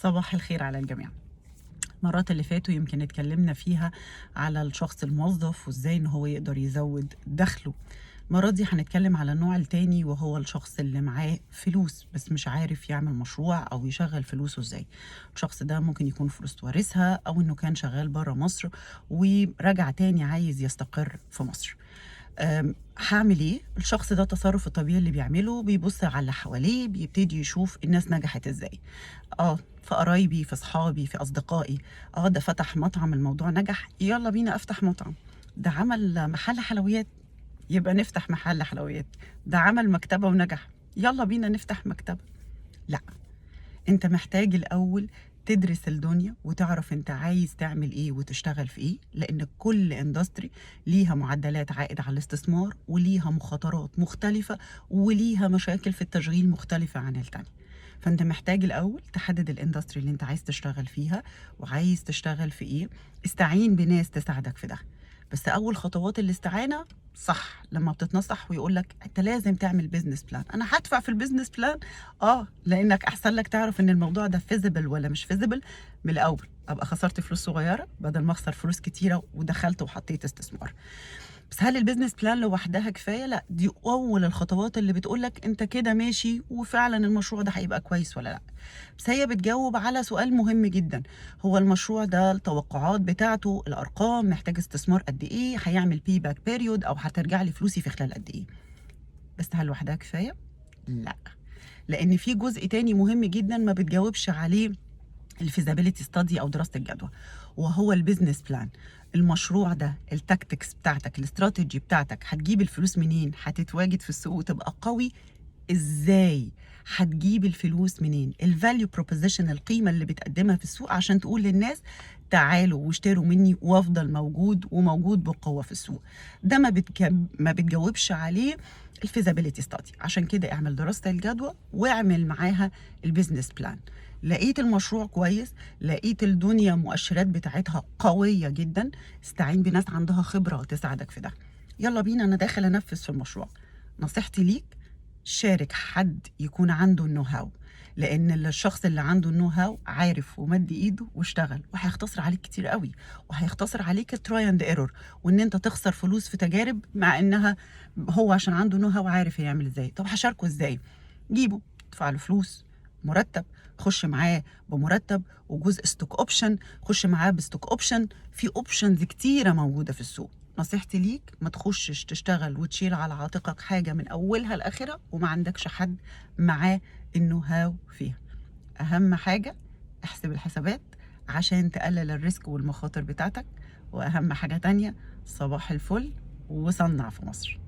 صباح الخير على الجميع. المرات اللي فاتوا يمكن اتكلمنا فيها على الشخص الموظف وازاي ان هو يقدر يزود دخله. المرة دي هنتكلم على النوع التاني، وهو الشخص اللي معاه فلوس بس مش عارف يعمل مشروع او يشغل فلوسه ازاي. الشخص ده ممكن يكون فلوس وارثها، او انه كان شغال برا مصر ورجع تاني عايز يستقر في مصر. هعمل ايه؟ الشخص ده التصرف الطبيعي اللي بيعمله بيبص على اللي حواليه، بيبتدي يشوف الناس نجحت ازاي، في قرايبي، في صحابي، في اصدقائي. ده فتح مطعم، الموضوع نجح، يلا بينا افتح مطعم. ده عمل محل حلويات، يبقى نفتح محل حلويات. ده عمل مكتبة ونجح، يلا بينا نفتح مكتبة. لا، انت محتاج الاول تدرس الدنيا وتعرف انت عايز تعمل ايه وتشتغل في ايه، لان كل industry ليها معدلات عائد على الاستثمار، وليها مخاطرات مختلفة، وليها مشاكل في التشغيل مختلفة عن التانية. فانت محتاج الاول تحدد ال industry اللي انت عايز تشتغل فيها وعايز تشتغل في ايه. استعين بناس تساعدك في ده، بس اول خطوات الاستعانة صح لما بتتنصح ويقول لك انت لازم تعمل business plan. انا هدفع في ال business plan، لانك احسن لك تعرف ان الموضوع ده feasible ولا مش feasible من الاول. ابقى خسرت فلوس صغيرة بدل ما اخسر فلوس كتيرة ودخلت وحطيت استثمار. بس هل ال business plan لوحدها كفاية؟ لا، دي اول الخطوات اللي بتقولك انت كده ماشي وفعلا المشروع ده هيبقى كويس ولا لا. بس هي بتجاوب على سؤال مهم جدا، هو المشروع ده التوقعات بتاعته، الارقام، محتاج استثمار قد ايه، هيعمل payback period او هترجع لي فلوسي في خلال قد ايه. بس هل لوحدها كفاية؟ لا، لان في جزء تاني مهم جدا ما بتجاوبش عليه ال feasibility study او دراسة الجدوى، وهو ال business plan. المشروع ده ال tactics بتاعتك، الاستراتيجي بتاعتك، هتجيب الفلوس منين، هتتواجد في السوق وتبقى قوي ازاي، هتجيب الفلوس منين، ال value proposition، القيمة اللي بتقدمها في السوق عشان تقول للناس تعالوا واشتروا مني وافضل موجود وموجود بقوة في السوق. ده ما بتجاوبش عليه ال feasibility study. عشان كده اعمل دراسة الجدوى واعمل معاها ال business plan. لقيت المشروع كويس، لقيت الدنيا مؤشرات بتاعتها قوية جدا، استعين بناس عندها خبرة تساعدك في ده. يلا بينا، انا داخل انفذ في المشروع. نصيحتي ليك شارك حد يكون عنده ال know how، لان الشخص اللي عنده ال know how عارف ومد ايده واشتغل، وهيختصر عليك كتير قوي، وهيختصر عليك ال try and error وان انت تخسر فلوس في تجارب، مع انها هو عشان عنده know how عارف يعمل ازاي. طب هشاركه ازاي؟ جيبه، ادفع له فلوس مرتب، خش معاه بمرتب وجزء stock option، خش معاه ب stock option. في options كتيرة موجودة في السوق. نصيحتي ليك ما تخشش تشتغل وتشيل على عاتقك حاجة من اولها لاخرها وما عندكش حد معاه ال know how فيها. اهم حاجة احسب الحسابات عشان تقلل ال risk والمخاطر بتاعتك. واهم حاجة تانية، صباح الفل وصنع في مصر.